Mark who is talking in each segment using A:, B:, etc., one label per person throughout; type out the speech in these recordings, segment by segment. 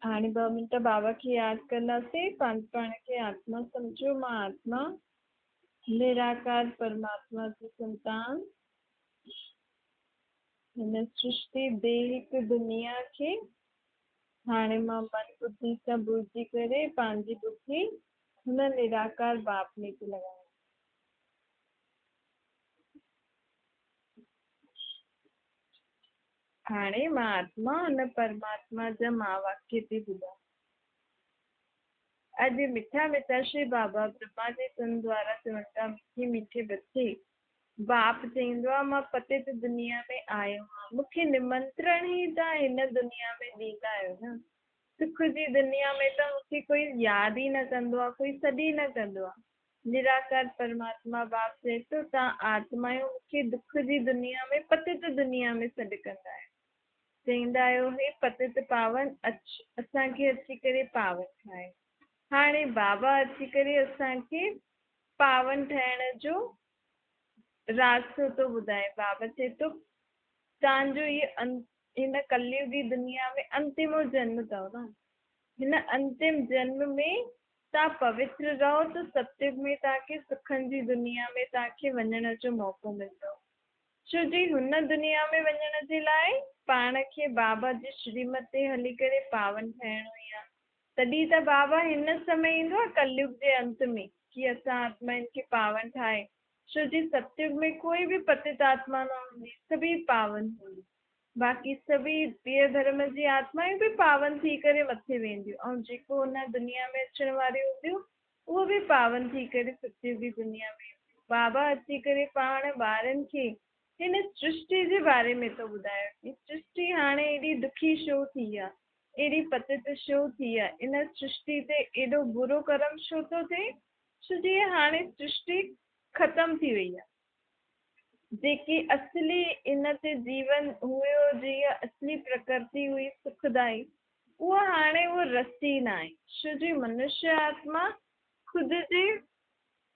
A: हाणे 2 मिंट बाबा खे यादि कंदासीं, पंहिंजे पाण खे आत्मा सम्झो, मां आत्मा निराकार परमात्मा जी संतान, हिन सृष्टि देहिक दुनिया खे हाणे मां मन बुद्धि सां भुलिजी करे पंहिंजी बुद्धि हुन निराकार बाप में थी लॻायां। हाणे मां आत्मा हुन परमात्मा जा महावाक्य थी ॿुधां। अॼु मिठा मिठा श्री बाबा ब्रह्मा जी तन द्वारा चवनि था, मिठी मीठे बच्चे, बाप चईंदो आहे मां पतित दुनिया में आयो आहियां, मूंखे निमंत्रण ई तव्हां हिन दुनिया में ॾींदा आहियो न। सुख जी दुनिया में त मूंखे कोई यादि ई न कंदो आहे, कोई सॾु ई न कंदो आहे। निराकार परमात्मा बाप चए थो तव्हां आत्मायूं मूंखे दुख जी दुनिया में, पतित दुनिया में सॾु कंदा आहियो। चईंदा आहियो हे पतित पावन अच, असांखे अची करे पावन ठाहे। हाणे बाबा अची करे असांखे पावन ठाहिण जो रास्तो थो ॿुधाए। बाबा चए थो तव्हांजो इहो हिन कलयुगी दुनिया में अंतिमो जन्म अथव न, हिन अंतिम जन्म में तव्हां पवित्र रहो त सतयुग में तव्हांखे सुखनि जी दुनिया में तव्हांखे वञण जो मौक़ो मिलंदो। छो जी हुन दुनिया में वञण जे लाइ पाण खे बाबा जी श्रीमत ते हली करे पावन ठाहिणो ई आहे। तॾहिं त बाबा हिन समय ईंदो आहे कलयुग जे अंत में की असां आत्मायुनि खे पावन ठाहे। छो जी सतयुग में कोई बि पतित आत्मा न हूंदी, सभई पावन हूंदी। बाक़ी सभई ॿिए धर्म जी आत्मायूं बि पावन थी करे मथे वेंदियूं, ऐं जेको हुन दुनिया में अचण वारियूं हूंदियूं उहो बि पावन थी करे सतयुगी दुनिया में ईंदियूं। बाबा अची करे पाण ॿारनि खे हिन सृष्टि जे बारे में थो ॿुधाए की सृष्टि हाणे एॾी दुखी छो थी आहे, एॾी पतित छो थी आहे, इन सृष्टि ते एॾो बुरो कर्म छो थो थिए? छो जीअं हाणे सृष्टि ख़तमु थी वई आहे। जेकी असली इन ते जीवन हुयो, जीअं असली प्रकृति हुई सुखदाई, उहा हाणे उहो रसी न आहे। छो जी मनुष्य आत्मा ख़ुदि जे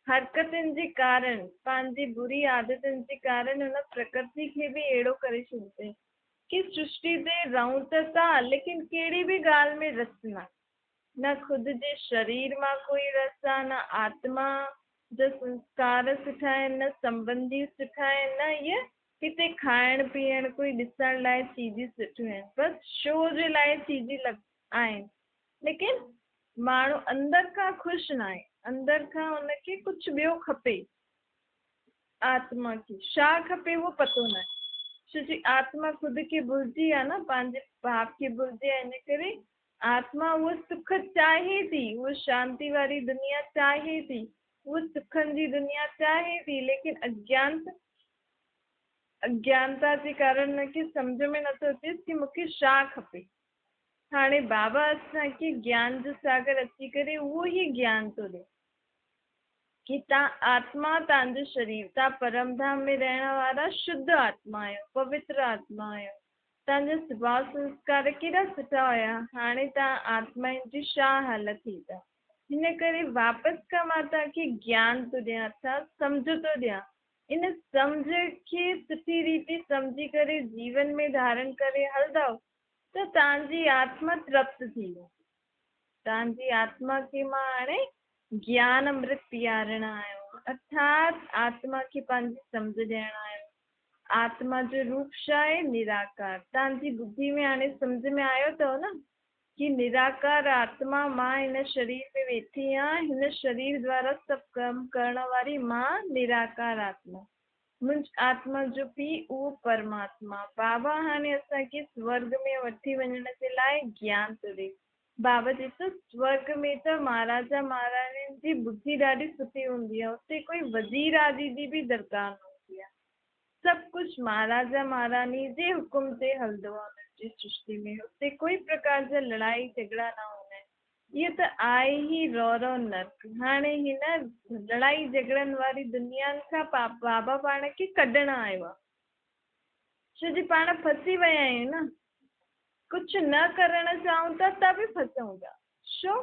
A: हरकतुनि जे कारण, पंहिंजी बुरी आदतुनि जे कारण हुन प्रकृति खे बि अहिड़ो करे छॾियो अथई की सृष्टि ते रहूं त था, लेकिन कहिड़ी बि ॻाल्हि में रस न आहे। न ख़ुदि जे शरीर मां कोई रस आहे, न आत्मा जा संस्कार सुठा आहिनि, न संबंधी सुठा आहिनि, न इहे हिते खाइण पीअण कोई ॾिसण लाइ चीज़ूं सुठियूं आहिनि, बसि शो जे लाइ चीज़ूं आहिनि। लेकिन माण्हू अंदरि खां ख़ुशि न आहे, अंदरि खां हुनखे कुझु ॿियो खपे। आत्मा खे छा खपे उहो पतो न आहे। छो जी आत्मा ख़ुदि खे भुलिजी आहे न, पंहिंजे बाप खे भुलिजी आहे, इन करे आत्मा उहो सुख चाहे थी, उहो शांति वारी दुनिया चाहे थी, उहो सुखनि जी दुनिया चाहे थी, लेकिन अज्ञानता जे कारण हुनखे सम्झ में नथो अचे की मूंखे छा खपे। हाणे बाबा असांखे ज्ञान जो सागर अची करे उहो ई ज्ञान थो ॾिए की तव्हां आत्मा, तव्हांजो शरीर, तव्हां परमधाम में रहण वारा शुद्ध आत्मा आहियो, पवित्र आत्मा आहियो, तव्हांजा स्वभाव संस्कार केॾा सुठा हुया, हाणे तव्हां आत्मायुनि जी छा हालत थी अथव। हिन करे वापसि खां मां तव्हांखे ज्ञान थो ॾियां, अर्थात सम्झ थो ॾियां। इन सम्झ खे सुठी रीति सम्झी करे जीवन में धारण करे हलंदव त तव्हांजी आत्मा तृप्त थी वेंदी। तव्हांजी आत्मा खे मां हाणे ज्ञान अमृत पीआरण आयो, अर्थात आत्मा खे पंहिंजी सम्झ ॾियण आयो। आत्मा जो रूप छा आहे? निराकार। तव्हांजी बुद्धि में हाणे सम्झ में आयो अथव न की निराकार आत्मा मां हिन शरीर में वेठी आहियां, हिन शरीर द्वारा सभु कमु करण वारी मां निराकार आत्मा, मुंहिंजी आत्मा जो पीउ उहो परमात्मा। बाबा हाणे असांखे स्वर्ग में वठी वञण जे लाइ ज्ञान थो ॾिए। बाबा चए थो स्वर्ग में त महाराजा महाराणियुनि जी बुद्धि ॾाढी सुठी हूंदी आहे, हुते कोई वज़ीर आदि जी बि दरकार न हूंदी आहे, सभु कुझु महाराजा महारानी जे हुकुम ते हलंदो आहे। हुननि जी सृष्टि में हुते कोई प्रकार जा लड़ाई झगड़ा न हूंदा आहिनि। इहो त आहे ई रौरव नर्क। हाणे हिन लड़ाई झगड़नि वारी दुनिया खां बाबा पाण खे कढण आयो आहे, छो जी पाण फसी विया आहियूं न, कुझु न करण चाहूं था त बि फसूं था। छो?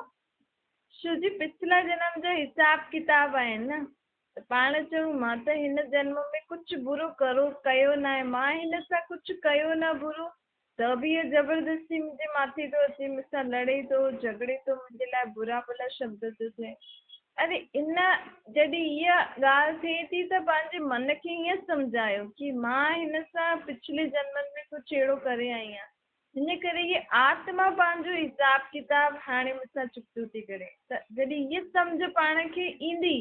A: छो जी पिछला जनम जा हिसाब किताब आहिनि न, त पाण चऊं मां त हिन जन्म में कुझु बुरो कयो न आहे, मां हिन सां कुझु कयो न बुरो, ته به اهو زبردستي منهنجي ماٿي ٿو اچي، مون سان لڙي ٿو، جهڳڙي ٿو، منهنجي لاء برا ڀلا شبد ٿو چئي. اري ان جڏهن اها ڳالهه ٿئي ٿي ته پنهنجي من کي ائين سمجهايو ڪي مان هن سان پڇلي جنمن ۾ ڪجهه اهڙو ڪري آئي آهيان، ان ڪري هيء آتما پنهنجو حساب ڪتاب هاڻي مون سان چڪتو ٿي ڪري. ته جڏهن هيء سمجهه پاڻ کي ايندي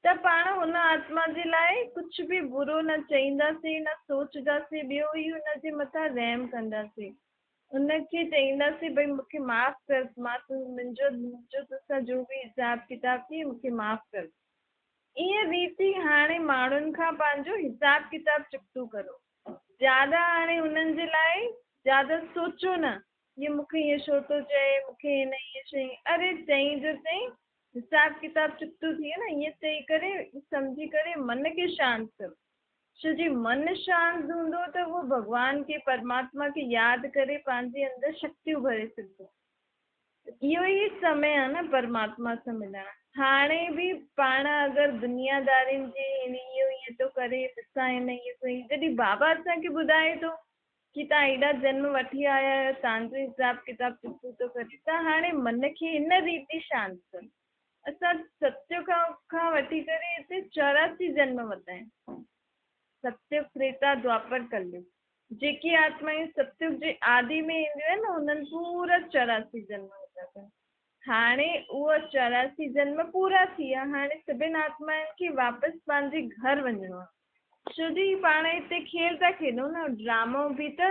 A: ته پاڻ هن آتما جي لاء ڪجهه به برو نه چئينداسين نه سوچداسين، ٻيو ئي ان جي مٿان رحم ڪنداسين. ان کي چئينداسين ڀئي مون کي معاف ڪر، مان تون منهنجو منهنجو توسان جو به حساب ڪتاب ٿئي مون کي معاف ڪر. ايئن ريتي هاڻي ماڻهن کان پنهنجو حساب ڪتاب چڪتو ڪرو. زياده هاڻي انهن جي لاء زياده سوچو نه، هي مون کي ائين ڇو ٿو چئي، مون کي هن ائين چئين، اري چئين جو چئين، حساب ڪتاب چڪتو ٿي ويو نه، ائين چئي ڪري سمجهي ڪري من کي شانت ڪرو، ڇو جي من شانت هوندو ته اهو ڀڳوان کي پرماتما کي ياد ڪري پنهنجي اندر شڪتيون ڀري سگهندو. اهو ئي سمي آهي نه پرماتما سان ملڻ. هاڻي به پاڻ اگر دنيادارين جي هن اهو ائين ٿو ڪري، مون سان هن ائين ڪيو، جڏهن بابا اسان کي ٻڌائي ٿو ڪي توهان ايڏا جنم وٺي آيا آهيو، توهان جو حساب ڪتاب چڪتو ٿو ڪري ته هاڻي من کي هن ريتي شانت ڪر. اسان ستيوگ کان وٺي ڪري هتي 84 جنم ورتا آهن. ستيوگ، تريتا، دوآپر، ڪليوگ. جيڪي آتمائون ستيوگ جي آدي ۾ اينديون آهن انهن پورا 84 جنم ورتا اٿن. هاڻي اهي 84 جنم پورا ٿي ويا، هاڻي سڀن آتمائن کي واپس پنهنجي گهر وڃڻو آهي. ڇو جي پاڻ هتي کيل ٿا کيڏون نه، ڊرامو به ته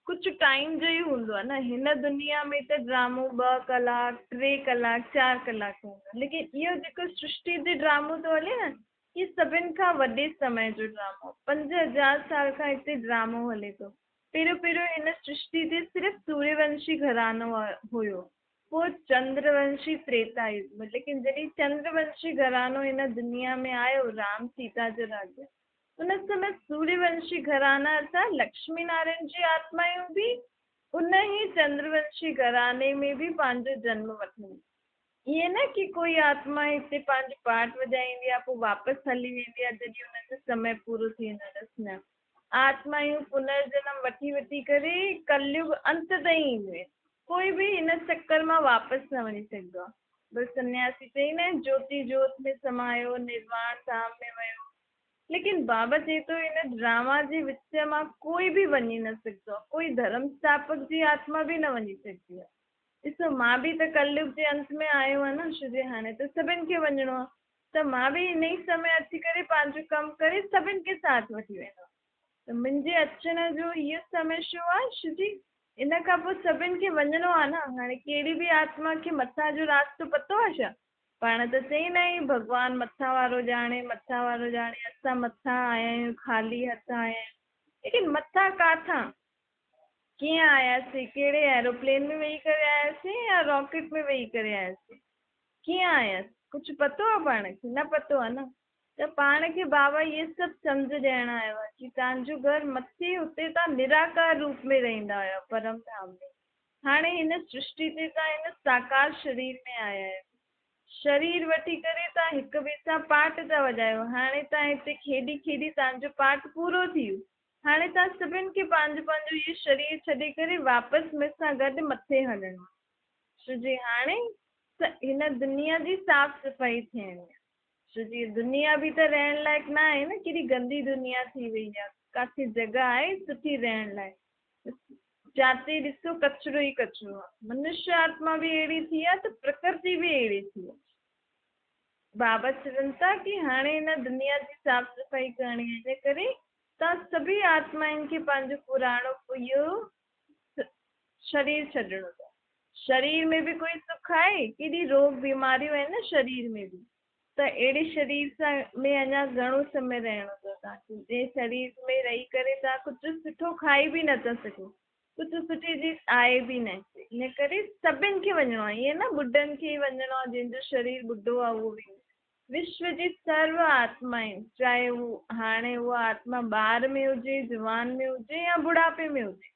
A: ڪجهه ٽائيم جو ئي هوندو آهي نه، هن دنيا ۾ ته ڊرامو ٻه ڪلاڪ، ٽي ڪلاڪ، چار ڪلاڪ هوندو آهي، ليڪن اهو جيڪو سرشٽي تي ڊرامو ٿو هلي نه، هي سڀن کان وڏي سمي جو ڊرامو آهي، 5000 سال کان هتي ڊرامو هلي ٿو، پهريون پهريون هن سرشٽي تي صرف سوريونشي گهراڻو هيو، پوء چندر ونشي تريتا يگ ۾، ليڪن جڏهن چندر ونشي گهراڻو هن دنيا ۾ آيو، رام سيتا جو راڄ، ان سمي سوريه ونشي گهراڻا ارٿات لڪشمي نارائڻ جي آتمائون به ان ئي چندر ونشي گهراڻي ۾ به پنهنجو جنم وٺنديون. ائين نه ڪي ڪوئي آتما هتي پنهنجو پارٽ وڄائيندي آهي پوء واپس هلي ويندي آهي جڏهن ان جو سمي پورو ٿي ويندو آهي. نه، آتمائون پنر جنم وٺي وٺي ڪري ڪليگ انت تائين اينديون آهن. ڪوئي به هن چڪر مان واپس نه وڃي سگهندو آهي. بس سنياسي چئيندا آهن جوتي جوت ۾ سمايو، نرواڻ ڌام ۾ ويو. ليڪن بابا چئي ٿو هن ڊراما جي وچ مان ڪوئي به وڃي نه سگهندو آهي. ڪوئي ڌرم اسٿاپڪ جي آتما به نه وڃي سگهندي آهي. ڏسو مان به ته ڪليگ جي انت ۾ آيو آهيان نه ڇو جي هاڻي ته سڀن کي وڃڻو آهي. ته مان به انهي سمي اچي ڪري پنهنجو ڪم ڪري سڀن کي ساٿ وٺي ويندس. ته منهنجي اچڻ جو اهو سمي ڇو آهي شوجي؟ ان کان پوء سڀن کي وڃڻو آهي نه. هاڻي ڪهڙي به آتما کي مٿان جو راستو پتو آهي ڇا؟ پاڻ ته چئيندا آهيون ڀڳوان مٿان وارو ڄاڻي، مٿان وارو ڄاڻي، اسان مٿان آيا آهيون، خالي هٿ آيا آهيون. ليڪن مٿان ڪاٿان؟ ڪيئن آياسين؟ ڪهڙي ايروپلين ۾ ويهي ڪري آياسين يا راڪيٽ ۾ ويهي ڪري آياسين؟ ڪيئن آيس؟ ڪجهه پتو آ پاڻ کي؟ نه پتو آ نه؟ ته پاڻ کي بابا اهي سڀ سمجهه ڏيڻ آيو آ ڪي توهان جو گهر مٿي اتي توهان نراڪار روپ ۾ رهندا هيا پرم ڌام ۾، هاڻي هن سرشٽي تي توهان هن ساڪار شرير ۾ آيا آهيو. شرير وٺي ڪري توهان هڪ ٻئي سان پاٽ ٿا وڄايو، هاڻي توهان هتي کيڏي کيڏي توهان جو پاٽ پورو ٿي ويو، هاڻي توهان سڀن کي پنهنجو پنهنجو اهو شرير ڇڏي ڪري واپس مون سان گڏ مٿي هلڻو آ. ڇو جي هاڻي ته هن دنيا جي صاف صفائي ٿيڻي آهي. ڇو جي دنيا به ته رهڻ لائق نه آهي نه، ڪيڏي گندي دنيا ٿي وئي آهي، ڪاٿي جڳهه آهي سٺي رهڻ لاء؟ جاتي ڏسو ڪچرو ئي ڪچرو آهي. منشيه آتما به اهڙي ٿي آهي ته پرڪرتي به اهڙي ٿي آهي. بابا چون ٿا ڪي هاڻي هن دنيا جي صاف صفائي ڪرڻي آهي، ان ڪري توهان سڀئي آتمائن کي پنهنجو پراڻو اهو شرير ڇڏڻو اٿو. شرير ۾ به ڪوئي سک آهي؟ ڪيڏي روڳ بيماريون آهن نه شرير ۾ به. ته اهڙي شرير سان ۾ اڃا گهڻو سمي رهڻو اٿو توهان کي. جنهن شرير ۾ رهي ڪري توهان ڪجهه سٺو کائي به نه ٿا سگهو. ڪجهه سٺي چيز آهي به نه. ان ڪري سڀن کي وڃڻو آهي. ائين نه ٻڍن کي ئي وڃڻو آهي جنهن جو شرير ٻڍو آهي اهو ويندو. وشو جي سرو آتمائن چاهي هو هاڻي اها آتما ٻار ۾ هجي، جوان ۾ هجي يا بڙهاپي ۾ هجي.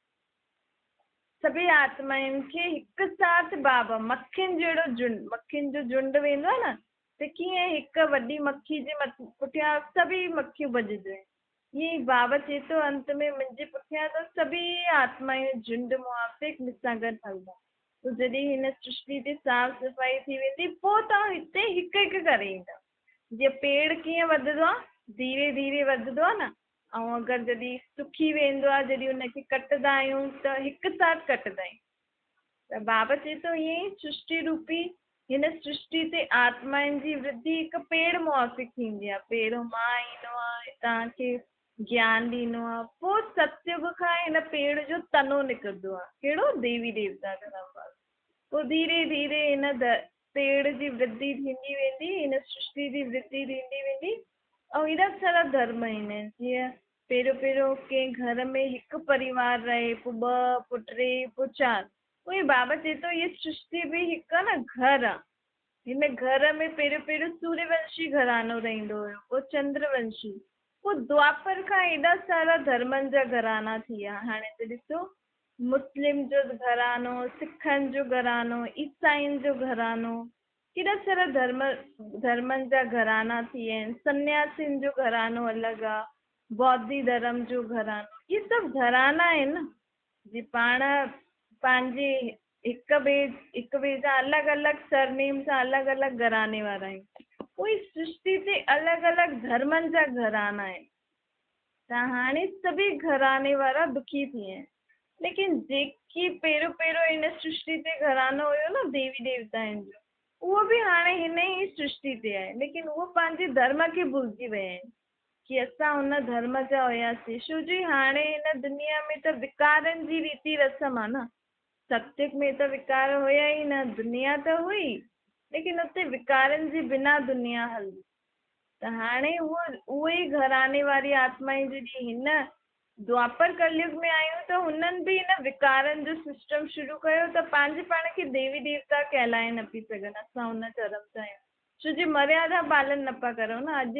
A: سڀئي آتمائن کي هڪ ساٿ بابا مکين جهڙو جهنڊ، مکين جو جهنڊ ويندو آهي نه ته ڪيئن هڪ وڏي مکي جي پٺيان سڀئي مکيون ڀڄنديون آهن. ائين ئي بابا چئي ٿو، انت ۾ منهنجي پٺيان ته سڀيئي آتمائون جهنڊ موافق مون سان گڏ هلندا. پوء جڏهن هن سرشٽي تي صاف صفائي ٿي ويندي، پوء توهان هتي هڪ هڪ ڪري ايندا. جيئن پيڙ ڪيئن وڌندو آهي، ڌيري ڌيري وڌندو آهي نه، ۽ اگر جڏهن سکي ويندو آهي، جڏهن ان کي ڪٽندا آهيون ته هڪ ساٿ ڪٽندا آهيون. ته بابا چئي ٿو، ائين ئي سرشٽي روپي هن سرشٽي تي آتمائن جي ورڌي هڪ پيڙ موافق ٿيندي آهي. پهريون مان ايندو آهيان، توهان کي گيان ڏيندو آهيان، پوء ستيگ کان هن پيڙ جو تنو نڪرندو آهي. ڪهڙو؟ ديوي ديوتا ڌرم وارو. پوء ڌيري ڌيري هن پيڙ جي ورڌي ٿيندي ويندي، هن سرشٽي جي ورڌي ٿيندي ويندي ۽ ايڏا سارا ڌرم ايندا آهن. جيئن پهريون پهريون ڪنهن گهر ۾ هڪ پريوار رهي، پوء ٻه، پوء ٽي، پوء چار. پوء بابا چئي ٿو هيء سرشتي به هڪ نه گهر آ. هن گهر ۾ پهريون پهريون سوريه ونشي گهراڻو رهندو هيو، پوء چندر ونشي، پوء دوآپر کان ايڏا سارا ڌرمن جا گهراڻا ٿي ويا. هاڻي ته ڏسو مسلم جو گهراڻو، سکن جو گهراڻو، عيسائين جو گهراڻو، ڪيڏا سارا ڌرم ڌرمن جا گهراڻا ٿي ويا آهن. سنياسين جو گهراڻو الڳ آ، بوڌي ڌرم جو گهراڻو، اهي سڀ گهراڻا آهن نه. جي پاڻ پنهنجي هڪ ٻئي هڪ ٻئي سان الڳ الڳ سرنيم سان الڳ الڳ گهراڻي وارا آهيون. پوء سرشتي تي الڳ الڳ ڌرمن جا گهراڻا آهن. ته هاڻي سڀئي گهراڻي وارا دکي ٿي ويا آهن. ليڪن جيڪي پهريون پهريون هن سرشتي تي گهراڻو هيو نه ديوي ديوتائن جو، اهو به هاڻي هن ئي سرشتي تي آهي. ليڪن اهو پنهنجي ڌرم کي ڀلجي ويا آهن. ڪي اسان ان ڌرم جا هياسين، ڇو جي هاڻي هن دنيا ۾ ته وڪارن جي ريتي رسم آ نه، ستيگ ۾ ته وڪار هيا ئي نه، دنيا ته هئي ليڪن اتي وڪارن جي بنا دنيا هلندي، ته هاڻي اهو اهي ئي گهراڻي واري آتمائون جڏهن هن دوآپر ڪليگ ۾ آيون ته هنن به هن وڪارن جو سسٽم شروع ڪيو ته پنهنجي پاڻ کي ديوي ديوتا ڪهلائي نه پئي سگهن، اسان ان ڌرم جا آهيون، ڇو جي مريادا پالن نه پيا ڪرون نه، اڄ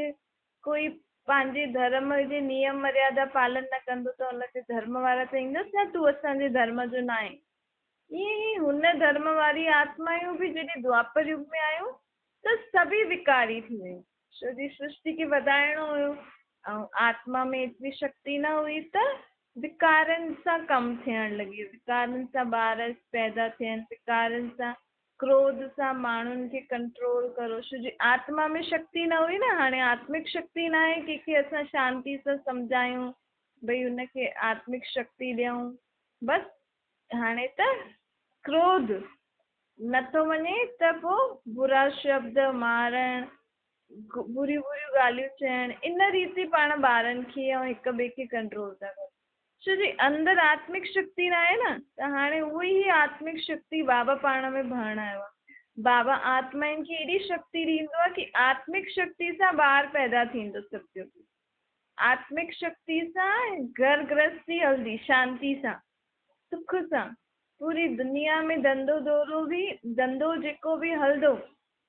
A: ڪوئي پنهنجي ڌرم جي نيم مريادا پالن نه ڪندو ته ان کي ڌرم وارا چئيندس نه تون اسان جي ڌرم جو نه آهين. ائين ئي هن ڌرم واري آتمائون به جڏهن دوآپر يگ ۾ آيون ته سڀئي وڪاري ٿي ويون. ڇو جي سرشتي کي وڌائڻو هيو ۽ آتما ۾ ايتري شڪتي نه هئي ته وڪارن سان ڪم ٿيڻ لڳي. وڪارن سان ٻار پيدا ٿين، وڪارن سان ڪروڌ سان ماڻهن کي ڪنٽرول ڪرو ڇو جي آتما ۾ شڪتي نه هئي نه هاڻي آتمڪ شڪتي ناهي ڪنهن کي اسان شانتي سان سمجهايون ڀئي ان کي آتمڪ شڪتي ڏيون بس هاڻي ته ڪروڌ نٿو وڃي ته پو برا شبد مارڻ بريون بريون ڳالهيون چئڻ ان ريتي پاڻ ٻارن کي ۽ هڪ ٻئي کي ڪنٽرول ٿا ڪريون. ڇو جي اندر آتمڪ شڪتي ناهي نه ته هاڻي اها ئي آتمڪ شڪتي بابا پاڻ ۾ ڀرڻ آيو آهي. بابا آتمائن کي ايڏي شڪتي ڏيندو آهي ڪي آتمڪ شڪتي سان ٻار پيدا ٿيندو ستيوگ ۾. آتمڪ شڪتي سان گهر گرهستي هلندي شانتي سان سک سان پوري دنيا ۾ ڌنڌو دورو به ڌنڌو جيڪو به هلندو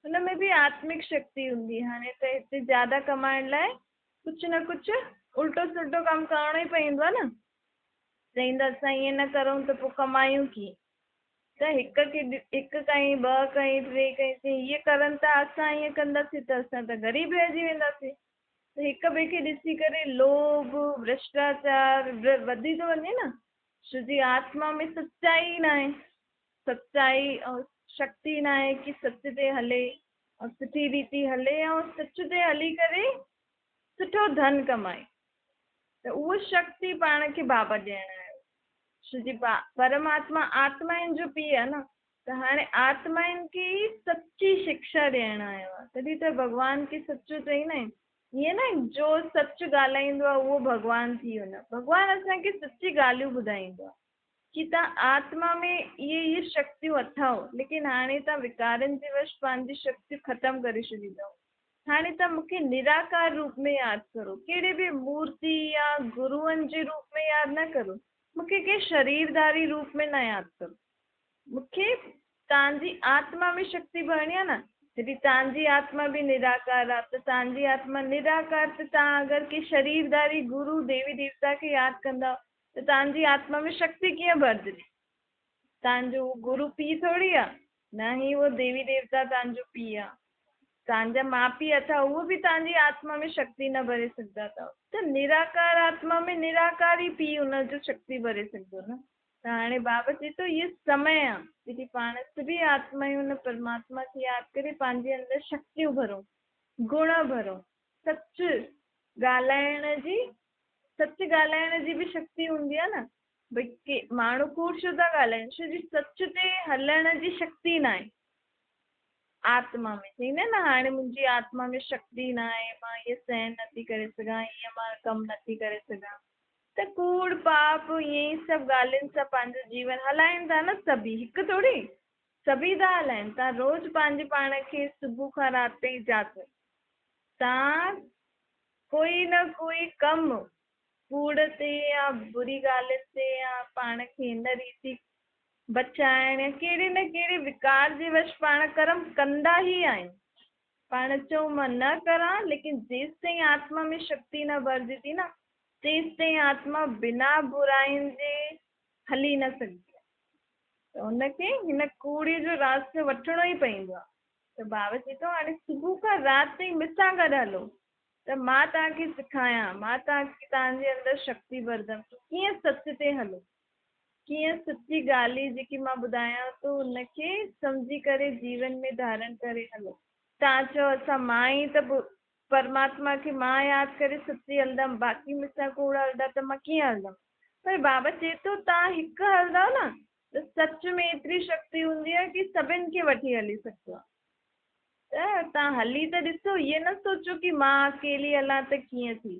A: ان ۾ به آتمڪ شڪتي هوندي. هاڻي ته هتي زياده ڪمائڻ لاء ڪجهه نه ڪجهه الٽو سلٽو ڪم ڪرڻو ئي پوندو آهي نه. چئيندا اسان ائين نه ڪرون ته پوء ڪمايون ڪيئن؟ ته هڪ کي هڪ ڪئين، ٻه ڪئين، ٽي ڪئين، چئين هيء ڪرن ٿا اسان ائين ڪنداسين ته اسان ته غريب رهجي وينداسين. ته هڪ ٻئي کي ڏسي ڪري لوڀ، ڀرشٽاچار وڌي ٿو وڃي نه. ڇو جي آتما ۾ سچائي ئي ناهي. سچائي ۽ شڪتي ناهي ڪي سچ تي هلي. ۽ سٺي ريتي هلي ۽ سچ تي هلي ڪري سٺو ڌن ڪمائي ته اهو شڪتي پاڻ کي بابا ڏيڻ آيو ڇو جي پرماتما آتمائن جو پيء آهي نه ته هاڻي آتمائن کي ئي سچي شڪشا ڏيڻ آيو آهي تڏهن ته ڀڳوان کي سچو چئيندا آهن ائين نه جو سچ ڳالهائيندو آهي اهو ڀڳوان ٿي ويو نه ڀڳوان اسان کي سچي ڳالهيون ٻڌائيندو آهي ڪي تان آتما ۾ اهي اهي شڪتيون اٿئو، ليڪن هاڻي تان وڪارن جي وش پنهنجي شڪتيون ختم ڪري ڇڏيون اٿئو. هاڻي تان مون کي نراڪار روپ ۾ ياد ڪرو، ڪهڙي به مورتي يا گروئن جي روپ ۾ ياد نه ڪرو، مون کي ڪنهن شريرڌاري روپ ۾ نه ياد ڪرو. مون کي تان جي آتما ۾ شڪتي ڀرڻي آهي نه، جڏهن تان جي آتما به نراڪار آهي ته تان جي آتما نراڪار ته تان اگر ڪنهن شريرڌاري گرو، ديوي ديوتا کي ياد ڪندؤ ته توهان جي آتما ۾ شڪتي ڪيئن ڀرجندي؟ توهان جو اهو گرو پيء ٿوري آ، نه ئي اهو ديوي ديوتا توهان جو پيء آ. توهان جا ماءُ پيءُ اٿو، اهو به توهان جي آتما ۾ شڪتي نه ڀري سگهندا اٿو. ته نراڪار آتما ۾ نراڪار ئي پيءُ ان جو شڪتي ڀري سگهندو نه. ته هاڻي بابا چئي ٿو اهو سمي آ جڏهن پاڻ سڀئي آتمائون ان پرماتما کي ياد ڪري پنهنجي اندر شڪتيون ڀرون، گڻ ڀرون، سچ ڳالهائڻ جي، سچ ڳالهائڻ جي به شڪتي هوندي آ نه. ڀئي ڪي ماڻهو ڪوڙ ڇو ٿا ڳالهائين؟ ڇو جي سچ تي هلڻ جي شڪتي نه آهي آتما ۾. چئيندا آهن نه هاڻي منهنجي آتما ۾ شڪتي نه آهي، مان اهي سهن نٿي ڪري سگهان، ائين مان ڪم نٿي ڪري سگهان. ته ڪوڙ پاپ ائين ئي سڀ ڳالهين سان پنهنجو جيون هلائين ٿا نه سڀئي، هڪ ٿوري سڀئي ٿا هلائين. توهان روز پنهنجي پاڻ کي صبح کان رات تائين جاچو، توهان ڪوئي نه ڪوئي ڪم ڪوڙ تي يا بري ڳالهين تي يا پاڻ کي هن ريتي بچائڻ يا ڪهڙي نه ڪهڙي وڪار جي وش پاڻ ڪرم ڪندا ئي آهيون. پاڻ چئون مان نه ڪران، ليڪن جيستائين آتما ۾ شڪتي نه ڀرجي ٿي نه، تيستائين آتما بنا براين جي هلي نه سگهندي آهي. ته ان کي هن ڪوڙي جو راستو وٺڻو ئي پوندو آهي. ته بابا چئي ٿو هاڻي صبح کان رات تائين مون سان گڏ هلو ته مان توهان کي سکايان، مان توهان کي توهان جي اندر شڪتي ڀرندم ته ڪيئن سچ تي هلو، ڪيئن سچي ڳالهه جيڪي مان ٻڌايان ٿو ان کي سمجهي ڪري جيون ۾ ڌارڻ ڪري هلو. توهان چئو اسان مان ئي ته پرماتما کي مان ياد ڪري سچي هلندم، باقي مون سان ڪوڙ هلندا ته مان ڪيئن هلندم؟ پر بابا چئي ٿو توهان هڪ هلندؤ نه ته سچ ۾ ايتري شڪتي هوندي آهي ڪي سڀن کي وٺي هلي سگهندو آهي. ته توهان هلي ته ڏسو، ائين نه سوچو ڪي مان اڪيلي هلان ته ڪيئن ٿي.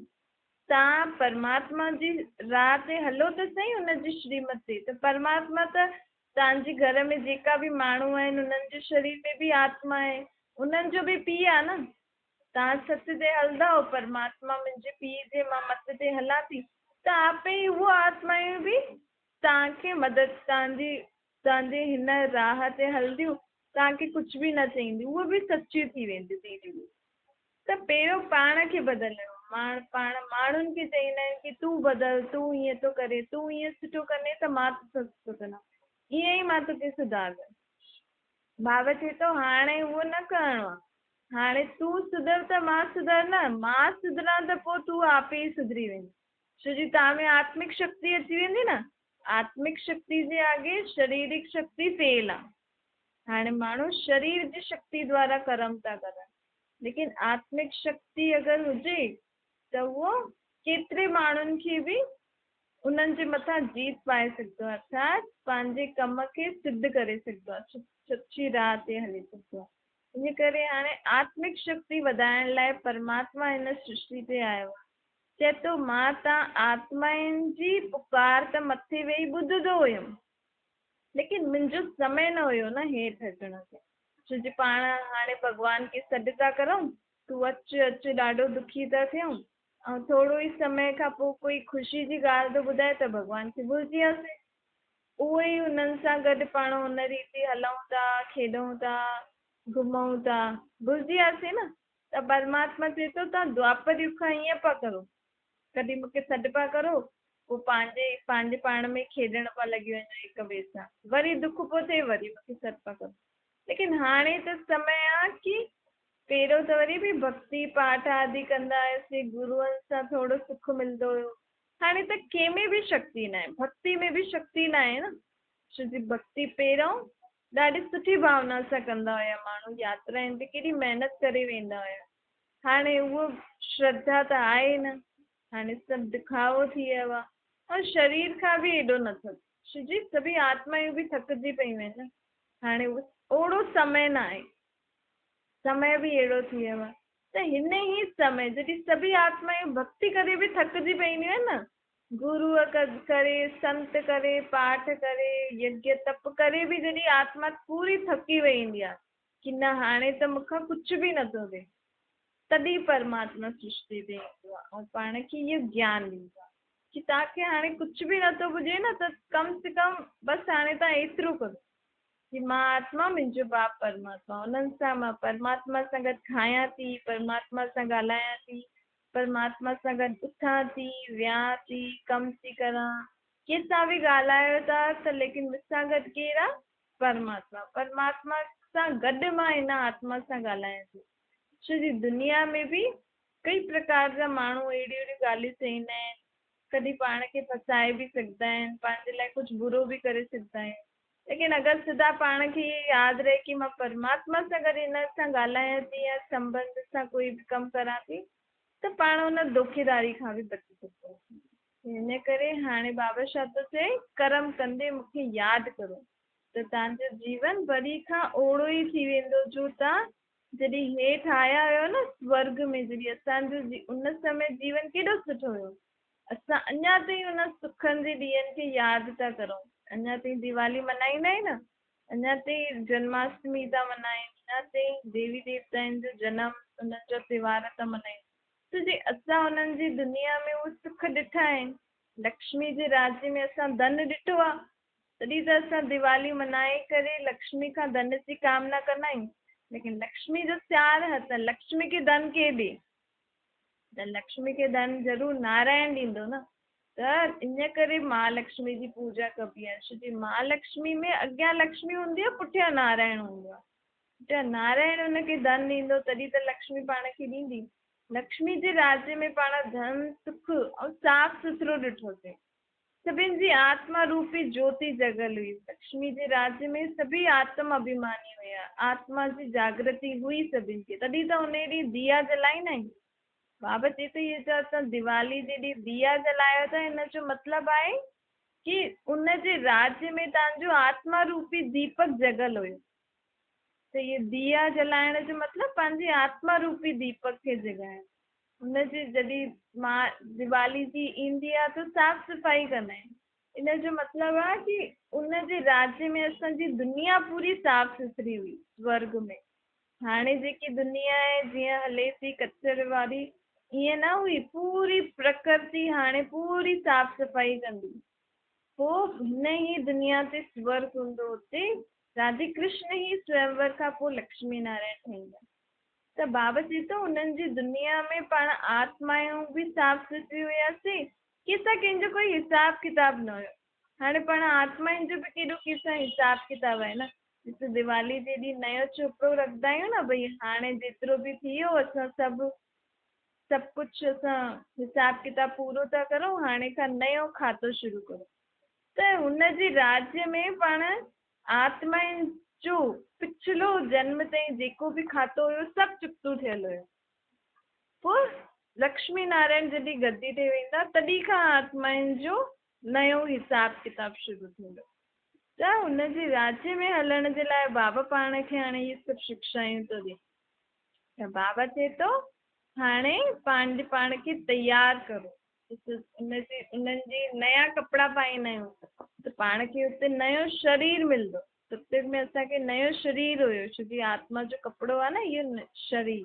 A: توهان پرماتما جي راهه تي هلو ته سهي، ان جي شريمت تي. ته پرماتما ته توهان جي گهر ۾ جيڪا به ماڻهو آهن، انهن جي شرير ۾ به آتما آهي، انهن جو به پيء آهي نه. توهان سچ تي هلندؤ، پرماتما منهنجي پيء جي مان مت تي هلان ٿي، ته آپي ئي اهو آتمائون به توهان کي مدد، توهان جي هن راهه تي هلنديون، توهان کي ڪجهه به نه چئينديون، اهي به سچيون ٿي وينديون ڌيري ڌيري. ته پهريون پاڻ کي بدلڻو، پاڻ ماڻهن کي چئيندا آهن ڪي تون بدل، تون ائين ٿو ڪرين، تون ائين سٺو ڪندين ته مان توسان سٺو ڪندم، ائين ئي مان توکي سڌارندس. بابا چئي ٿو هاڻي اهو نه ڪرڻو آهي، هاڻي تون سڌر ته مان سڌر نه، مان سڌران ته پوء تون آپي ئي سڌري ويندين، ڇو جي توهان ۾ آتمڪ شڪتي اچي ويندي نه، آتمڪ شڪتي جي آڳي شريرڪ شڪتي فيل آ. هاڻي ماڻهو شرير جي شڪتي دوارا ڪرم ٿا ڪرن، ليڪن آتمڪ شڪتي اگر هجي ته اهو ڪيتري ماڻهن کي به انهن جي مٿان جيت پائي سگهندو آ، ارٿات پنهنجي ڪم کي سڌ ڪري سگهندو آ، سچي راهه تي هلي سگهندو آ. ان ڪري هاڻي آتمڪ شڪتي وڌائڻ لاء پرماتما هن سرشٽي تي آيو آ. چئي ٿو، مان تان آتمائن جي پڪار ته مٿي ويهي ٻڌندو هيم، ليڪن منهنجو سمي نه هيو نه هيٺ اچڻ جو، ڇو جي پاڻ هاڻي ڀڳوان کي سڏ ٿا ڪرون، تون اچ اچ ڏاڍو دکي ٿا ٿيون ۽ ٿورو ئي سمي کان پوء ڪوئي خوشي جي ڳالهه ٿو ٻڌائي ته ڀڳوان کي ڀلجي وياسين. اهو ئي انهن سان گڏ پاڻ ان ريتي هلون ٿا، کيڏون ٿا، گهمون ٿا، ڀلجي وياسين نه. ته پرماتما چئي ٿو توهان دوآپر يگ کان ائين پيا ڪرو، ڪڏهن مون کي سڏ پيا ڪرو، پوء پنهنجي پاڻ ۾ کيڏڻ پيا لڳي وڃو هڪ ٻئي سان، وري دک پيو ٿئي وري مون کي سڏ پيا ڪرو. ليڪن هاڻي ته سمي آ ڪي پهريون ته وري به ڀڳتي پاٺ آدي ڪندا هياسين، گروئن سان ٿورو سک ملندو هيو، هاڻي ته ڪنهن ۾ به شڪتي ناهي، ڀڳتي ۾ به شڪتي ناهي نه، ڇو جي ڀڳتي پهريون ڏاڍي سٺي ڀاونا سان ڪندا هيا ماڻهو ياترائن تي ڪيڏي محنت ڪري ويندا هيا هاڻي اهو شرڌا ته آهي نه هاڻي سڀ دکاوو ٿي ويو آهي ۽ شرير کان به ايڏو نٿو ٿئي ڇو جي سڀئي آتمائون به ٿڪجي پيون آهن نه هاڻي اوڙو سمي نه آهي سمي به اهڙو ٿي ويو آهي ته هن ئي سمي جڏهن سڀئي آتمائون ڀڳتي ڪري به ٿڪجي پونديون آهن نه گروء ڪري، سنت ڪري، پاٺ ڪري، يگيه تپ ڪري به جڏهن آتما پوري ٿڪي ويندي آهي ڪي نه هاڻي ته مون کان ڪجهه به نٿو ٿئي، تڏهن پرماتما سرشتي تي ايندو آهي ۽ پاڻ کي اهو گيان ڏيندو آهي ڪي توهان کي هاڻي ڪجهه به نٿو پڄي نه ته ڪم سي ڪم بس هاڻي توهان ايترو ڪرو ڪي مان آتما منهنجو باپ پرماتما انهن سان مان پرماتما سان گڏ کايان ٿي، پرماتما سان ڳالهايان ٿي، پرماتما سان گڏ اٿان ٿي، ويهان ٿي، ڪم ٿي ڪران، ڪنهن سان به ڳالهايو ٿا ته ليڪن مون سان گڏ ڪير آ؟ پرماتما. پرماتما سان گڏ مان هن آتما سان ڳالهايان ٿي. छो जी दुनिया में बि कई प्रकार जा माण्हू अहिड़ियूं अहिड़ियूं ॻाल्हियूं चईंदा आहिनि, कॾहिं पाण खे फसाए बि सघंदा आहिनि, पंहिंजे लाइ कुझु बुरो बि करे सघंदा आहिनि। लेकिन अगरि सदा पाण खे इहो यादि रहे की मां परमात्मा सां गॾु हिन सां ॻाल्हायां थी या संबंध सां कोई बि कमु करां थी, त पाण हुन धोखेदारी खां बि बची सघंदासीं। हिन करे हाणे बाबा छा थो चए, करम कंदे मूंखे यादि करो त तव्हांजो जीवन वरी खां ओहिड़ो ई थी वेंदो जो तव्हां जॾहिं हेठि आया हुयो न स्वर्ग में, जॾहिं असांजो उन समय जीवन केॾो सुठो हुयो, असां अञा ताईं उन सुखनि जे ॾींहंनि खे यादि था करूं। अञा ताईं दिवाली मल्हाईंदा आहिनि न, अञा ताईं जन्माष्टमी था मल्हाइनि, अञा ताईं देवी देवताउनि जो जनम उन्हनि जो त्योहार था मल्हाइनि। त जे असां उन्हनि जी दुनिया में उहे सुख ॾिठा आहिनि, लक्ष्मी जे राज्य में असां धन ॾिठो आहे, तॾहिं त असां दिवाली मल्हाए करे लक्ष्मी खां धन जी कामना कंदा आहियूं। लेकिन लक्ष्मी जो प्यार आहे त लक्ष्मी खे धन केरु ॾिए? त लक्ष्मी खे धन ज़रूरु नारायण ॾींदो न। त इन करे महालक्ष्मी जी पूजा कबी आहे, छो जी महालक्ष्मी में अॻियां लक्ष्मी हूंदी आहे, पुठियां नारायण हूंदो आहे। त नारायण हुनखे धन ॾींदो तॾहिं त लक्ष्मी पाण खे ॾींदी। लक्ष्मी जे राज्य में पाण धन, सुख ऐं साफ़ सुथरो ॾिठोसीं, सभिनी जी आत्मा रूपी ज्योति जॻल हुई। लक्ष्मी जे राज्य में सभई आत्म अभिमानी हुया, आत्मा जी जागृति हुई सभिनी खे, तॾहिं त उन ॾींहुं दिया जलाईंदा आहिनि। बाबा चए थो इहो जो असां दिवाली जे ॾींहुं दिया जलायो था, हिन जो मतिलबु आहे की उन जे राज्य में तव्हांजो आत्मा रूपी दीपक जॻल हुयो। त इहे दिया जलाइण जो मतिलबु पंहिंजे आत्मा रूपी दीपक खे जॻाइण। हुनजे जॾहिं मां दिवाली जी ईंदी आहे त साफ़ सफ़ाई कंदा आहिनि। इन जो मतिलबु आहे की उनजे राज्य में असांजी दुनिया पूरी साफ़ सुथरी हुई स्वर्ग में। हाणे जेकी दुनिया आहे जीअं हले थी कचरे वारी, ईअं न हुई, पूरी प्रकृति हाणे पूरी साफ़ सफ़ाई कंदी। पोइ हिन ई दुनिया ते स्वर्ग हूंदो, हुते राधे कृष्ण ई स्वयंवर खां पोइ लक्ष्मी नारायण ठहींदा। त बाबा चए थो हुननि जी दुनिया में पाण आत्मायूं बि साफ़ सुथरी हुयासीं, कंहिंसां कंहिंजो कोई हिसाब किताब न हुयो। हाणे पाण आत्मायुनि जो बि केॾो कंहिंसां हिसाब किताब आहे न। ॾिसो दिवाली जे ॾींहुं नयो चोपड़ो रखंदा आहियूं न, भई हाणे जेतिरो बि थी वियो असां सभु कुझु असां हिसाब किताब पूरो था करूं, हाणे खां नयो खातो शुरू करूं। त हुनजे राज्य में पाण आत्मायुनि जो पिछिलो जन्म ताईं जेको बि खातो हुयो सभु चुकतो थियल हुयो। पोइ लक्ष्मी नारायण जॾहिं गद्दी ते वेंदा तॾहिं खां आत्मायुनि जो नयो हिसाब किताब शुरू थींदो। त हुनजे राज्य में हलण जे लाइ बाबा पाण खे हाणे इहे सभु शिक्षायूं थो ॾिए। त बाबा चए थो हाणे पंहिंजे पाण खे तयारु करो। उन्हनि जी नया कपिड़ा पाईंदा आहियूं त पाण खे हुते नयो शरीर मिलंदो। सतयुग में असांखे नयो शरीर हुयो, छो की आत्मा जो कपिड़ो आहे न इहो शरीर,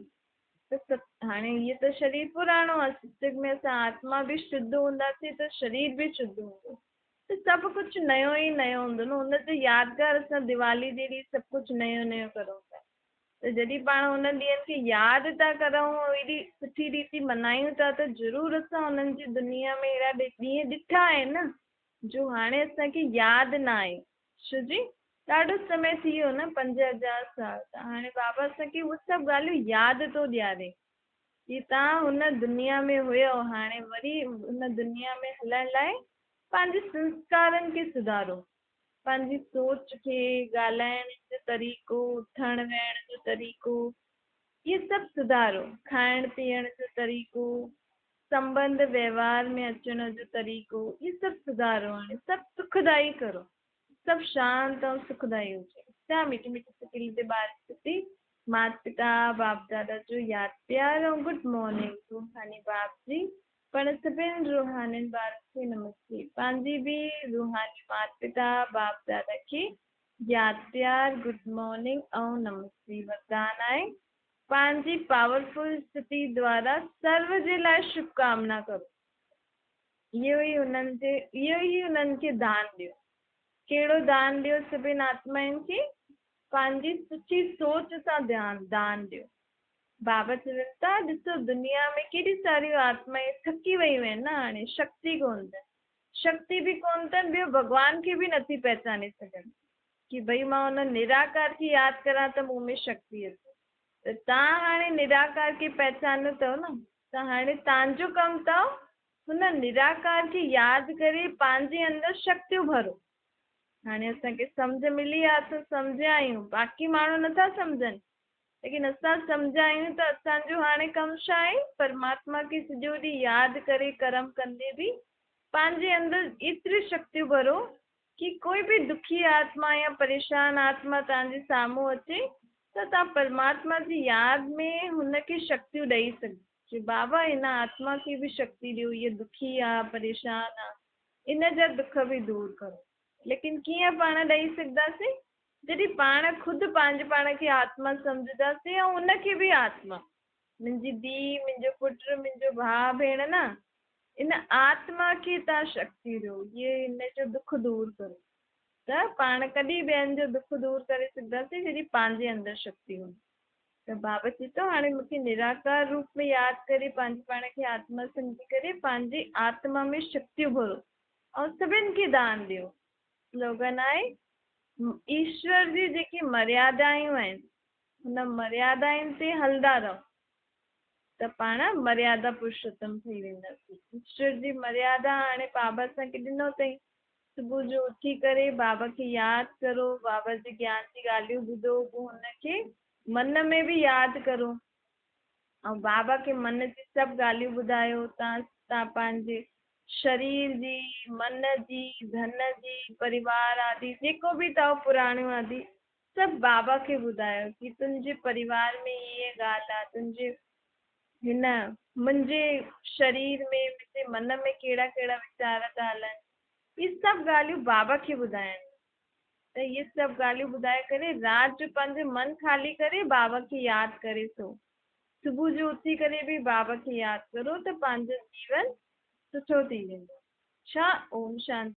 A: त हाणे इहो त शरीर पुराणो आहे। सतयुग में असां आत्मा बि शुद्ध हूंदासीं त शरीर बि शुद्ध हूंदो, त सभु कुझु नयो ई नयो हूंदो न। हुनजो यादगार असां दिवाली जे ॾींहुं सभु कुझु नयो नयो करूं था। त जॾहिं पाण हुन ॾींहंनि खे यादि था करूं, एॾी सुठी रीति मल्हायूं था, त ज़रूरु असां हुननि जी दुनिया में अहिड़ा ॾींहं ॾिठा आहिनि न, जो हाणे असांखे यादि न आहे। छो जी ॾाढो समय थी वियो न, 5000 साल। त हाणे बाबा असांखे उहे सभु ॻाल्हियूं यादि थो ॾियारे की तव्हां हुन दुनिया में हुयो, हाणे वरी हुन दुनिया में हलण लाइ पंहिंजे संस्कारनि खे सुधारो, पंहिंजी सोच खे, ॻाल्हाइण जो तरीक़ो, उथण वेहण जो तरीक़ो, इहे सभु सुधारो, खाइण पीअण जो तरीक़ो, संबंध व्यवहार में अचण जो तरीक़ो, इहे सभु सुधारो। हाणे सभु सुखदाई करो, सभु शांत ऐं सुखदाई हुजे। छा मीठी मीठी सकील ते ॿार सुठी माता पिता बाप दादा जो यादि प्यार ऐं गुड मॉर्निंग। रूहानी बाप जी पण सभिनी रूहानी ॿारनि खे नमस्ते। पंहिंजी बि रूहानी माता पिता बाप दादा खे यादि प्यार, गुड मॉर्निंग ऐं नमस्ते। वरदान आहे पंहिंजी पावरफुल स्थिति द्वारा सर्व जे लाइ शुभकामना करो। इहो ई हुननि जे, इहो ई हुननि खे दान ॾियो। कहिड़ो दान ॾियो सभिनी आत्मायुनि खे? पंहिंजी सुठी सोच सां ध्यानु दान ॾियो। बाबा चवनि था ॾिसो दुनिया में केॾी सारियूं आत्मायूं थकी वयूं आहिनि न, हाणे शक्ति कोन अथनि, शक्ति बि कोन अथनि, ॿियो भॻवान खे बि नथी पहिचाने सघनि की भई मां हुन निराकार खे यादि करां त मूं में शक्ति अचे। ته توهان هاڻي نراڪار کي پهچانيو اٿو نه، ته هاڻي توهان جو ڪم اٿو هن نراڪار کي ياد ڪري پنهنجي اندر شڪتيون ڀرو. هاڻي اسان کي سمجهه ملي آهي، اسان سمجهيا آهيون، باقي ماڻهو نٿا سمجهن، ليڪن اسان سمجهيا آهيون ته اسان جو هاڻي ڪم ڇا آهي؟ پرماتما کي سڄو ڏينهن ياد ڪري ڪرم ڪندي به پنهنجي اندر ايتريون شڪتيون ڀرو ڪي ڪوئي به دکي آتما يا پريشان آتما توهان جي سامهون اچي ته توهان پرماتما جي ياد ۾ هن کي شڪتيون ڏئي سگهو ڪي بابا هن آتما کي به شڪتي ڏيو، هيء دکي آ، پريشان آ، ان جا دک به دور ڪرو. ليڪن ڪيئن پاڻ ڏئي سگهنداسين؟ جڏهن پاڻ خود پنهنجي پاڻ کي آتما سمجهنداسين ۽ ان کي به آتما، منهنجي ڌيء، منهنجو پٽ، منهنجو ڀاء ڀيڻ نه، ان آتما کي توهان شڪتي ڏيو، هيء هن جو دک دور ڪرو ته پاڻ ڪڏهن ٻين جو دک دور ڪري سگهنداسين جڏهن پنهنجي اندر شڪتي هوندي. ته بابا چئي ٿو هاڻي مون کي نراڪار روپ ۾ ياد ڪري پنهنجي پاڻ کي آتما سمجهي ڪري پنهنجي آتما ۾ شڪتيون ڀرو ۽ سڀن کي دان ڏيو. سلوگن آهي، ايشور جي جيڪي مريادائون آهن، هن مريادائن تي هلندا رهو. ته پاڻ مريادا پرشوتم ٺهي وينداسين. ايشور جي مريادا هاڻي بابا اسان کي ڏنو اٿئي. صبح جو اٿي ڪري بابا کي ياد ڪرو، بابا جي گيان جي ڳالهيون ٻڌو، پوء هن کي من ۾ به ياد ڪرو ۽ بابا کي من جي سڀ ڳالهيون ٻڌايو. تان پنهنجي شرير جي، من جي، ڌن جي، پريوار آدي جيڪو به اٿو پراڻيون آدي سڀ بابا کي ٻڌايو ڪي تنهنجي پريوار ۾ هيء ڳالهه آ، تنهنجي هن منهنجي شرير ۾ منهنجي من ۾ ڪهڙا ڪهڙا ويچار ٿا هلن، اهي سڀ ڳالهيون بابا کي ٻڌائڻيون ته اهي سڀ ڳالهيون ٻڌائي ڪري رات جو پنهنجو من خالي ڪري بابا کي ياد ڪري سو صبح جو اٿي ڪري به بابا کي ياد ڪرو ته پنهنجو جيون سٺو ٿي ويندو. ڇا اوم شانتي.